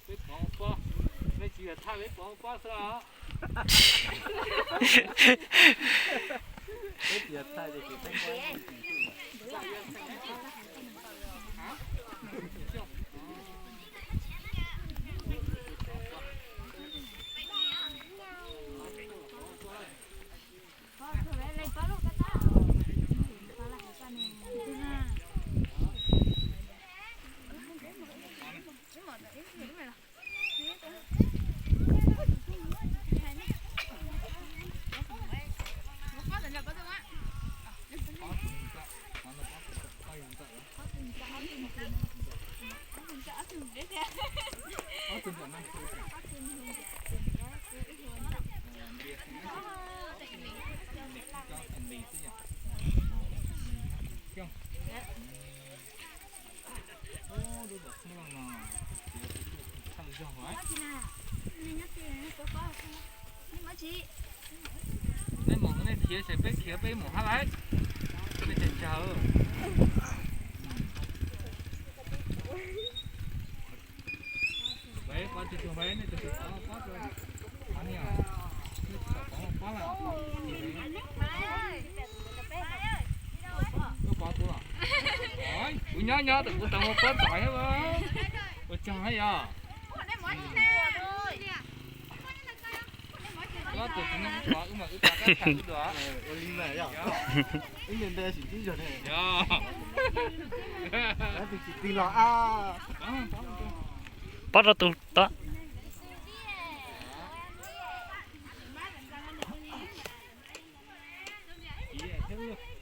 Peb pov pob, peb tsis yog thaij, peb pov pob xwb os. Peb tsis yog thaij tias tsis thaij pob. Nej mus nej khiav, ces peb khiav peb mus hab lauj. Peb tsawg tsawg. Peb pov tsawg tsawg, nej tus twg pov pob rau, nej tus twg pov pob lawm. Koj pov kuv los? Kuv nyob nyob tus kuv tau ua pob txhais thiab. Ua tsaug na yog. Koj tus kuv pov wb mas wb pov kab tshais wb dua. Ua li mas yog. Wb npe npe sim tib zog ne. Yog. Tus tsis tig los a. Pov rau tus tod. Thiab luag